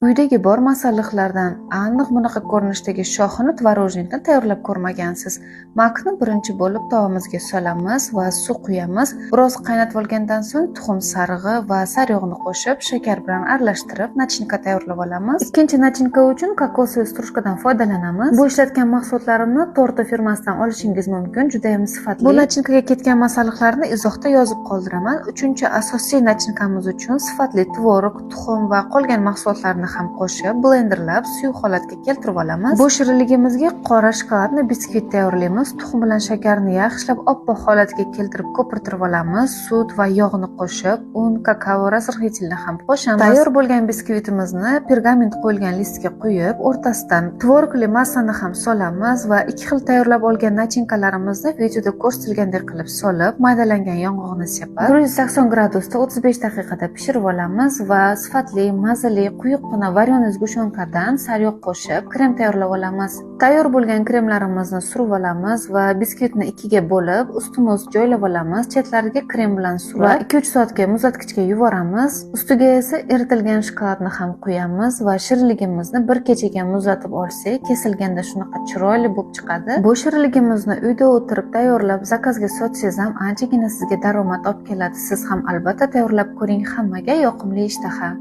Uydagi bor masalliqlardan aniq bunaqa ko'rinishdagi shoxini творожник ni tayyorlab ko'rmagansiz. Макni birinchi bo'lib tovamizga solamiz va suv quyamiz. Biroz qaynatib olgandan so'ng tuxum sarig'i va sariyog'ni qo'shib, shakar bilan aralashtirib, начинка tayyorlab olamiz. Ikkinchi начинка uchun кокосовый стружка dan foydalanamiz. Bu ishlatgan mahsulotlarimni Torto firmasidan olishingiz mumkin, juda ham sifatli. Bu начинка ga ketgan masalliqlarni izohda yozib qoldiraman. Uchinchi asosiy начинка miz uchun sifatli tvorog, tuxum va qolgan mahsulotlarni ham qo'shib, blenderlab suyuq holatga keltirib olamiz. Bu shirinligimizga qora shokoladni biskvit tayyorlaymiz. Tuxum bilan shakarni yaxshilab oppoq holatga keltirib ko'pirtirib olamiz. Sut va yog'ni qo'shib, un, kakao, разрыхлитель ni ham qo'shamiz. Tayyor bo'lgan biskvitimizni pergament qo'yilgan listga quyib, o'rtasidan tvorogli massani ham solamiz va ikki xil tayyorlab olgan начинка larimizni videoda ko'rsatilgandek qilib solib, maydalangan yong'oqni sepib, 180 gradusda 35 daqiqada pishirib olamiz va sifatli, mazali, quyuqqina вареный сгущёнка dan sariyog' qo'shib, krem tayyorlab olamiz. Tayyor bo'lgan kremlarimizni surib olamiz va biskvitni ikkiga bo'lib, ustma-ust joylab olamiz. Chetlariga krem bilan surib va 2-3 soatga muzlatgichga yuboramiz. Ustiga esa eritilgan shokoladni ham quyamiz va shirinligimizni bir kechaga muzlatib olsak, kesilganda shunaqa chiroyli bo'lib chiqadi. Bu shirinligimizni uyda o'tirib tayyorlab, заказ ga sotsangiz ham anchagina sizga daromad olib keladi. Siz ham albatta tayyorlab ko'ring, hammaga yoqimli ishtaha.